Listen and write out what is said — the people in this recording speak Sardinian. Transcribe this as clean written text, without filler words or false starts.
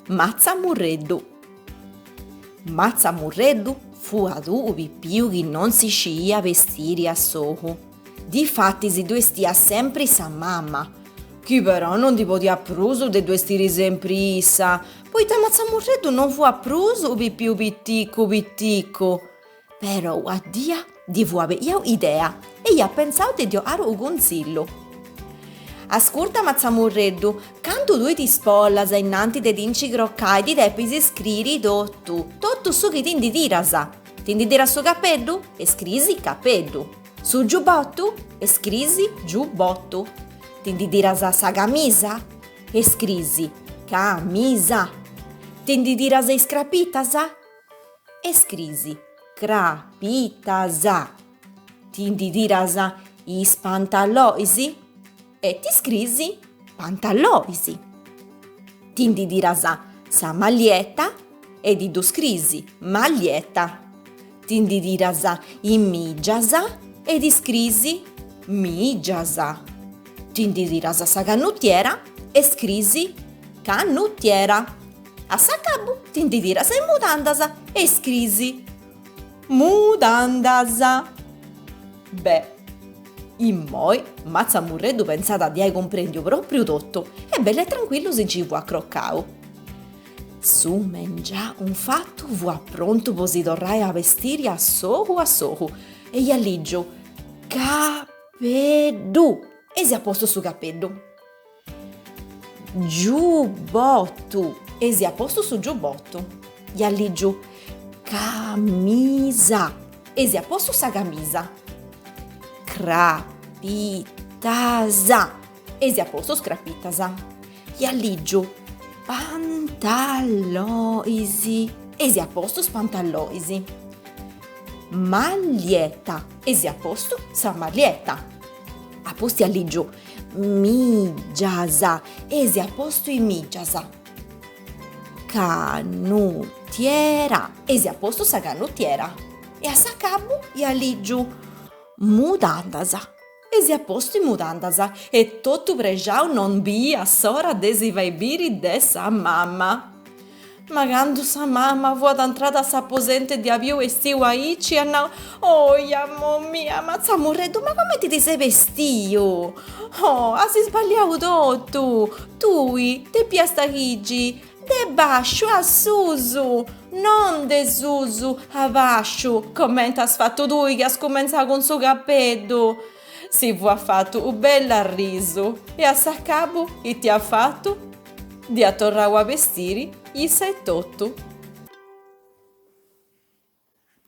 Matzamurreddu. Matzamurreddu fuat unu pipiu chi non si sciiat bestiri a solu. Difatis ddu 'estiat sempri sa mama, chi però non ndi podiat prus de ddu 'estiri sempri issa, poita Matzamurreddu non fuat prus unu pipiu piticu piticu. Però una dia ddi fuat benia un'idea e iat pentzau de ddi 'ogare unu cuntzillu. Ascurta Matzamurreddu, candu tui ti spollas innanti de ti nci crocai ti depis scriri totu, totu su chi ti ndi tiras. Ti ndi tiras su capeddu? E scrisi capeddu. Su giubotu? E scrisi giubotu. Ti ndi tiras sa camisa? E scrisi camisa. Ti ndi tiras is crapitas? E scrisi crapitas. Ti ndi tiras is pantallois? E ti scrisi pantallois. Ti ndi tiras sa mallieta? E ti ddu scrisi mallieta. Ti ndi tiras is mìgias? E ti scrisi mìgias. Ti ndi tiras sa cannutiera? E scrisi cannutiera. A s'acabu ti ndi tiras is mudandas e scrisi mudandas. Beh, immoi Matzamurreddu pentzàt de ai cumprendiu propriu totu e bellu e tranquillu si nci fuat crocau. Su mengianu infatu fuat prontu po si torrai a bestiri a solu a solu e iat ligiu Capeddu e s'iat postu su capeddu. Giubotu e s'iat postu su giubotu. Iat ligiu camisa e s'iat postu sa camisa. Crapitas e s'iat postu is crapitas. Iat ligiu pantallois e s'iat postu is pantallois. Mallieta e s'iat postu sa mallieta. A pustis iat ligiu Mìgias e s'iat postu is mìgias. Canutiera e s'iat postu sa canutiera. E a s'acabu iat lìgiu mudandas e s'iat postu is mudandas e totu prexau non biiat s'ora de si fai biri de sa mama. Ma candu sa mama fuat intrada a s'aposentu e dd'iat biu bestiu aici iat nau, Oia momia, Matzamurreddu, ma comenti ti ses bestiu? Oh, as sballiau totu! Tui depiast ligi de basciu a susu, non de susu a basciu, comenti as fatu tui chi as cumentzau cun su capeddu! Si fuat fatu u' bellu arrisu e a s'acabu ita iat fatu? Dd'iat torrau a bestiri issa etotu.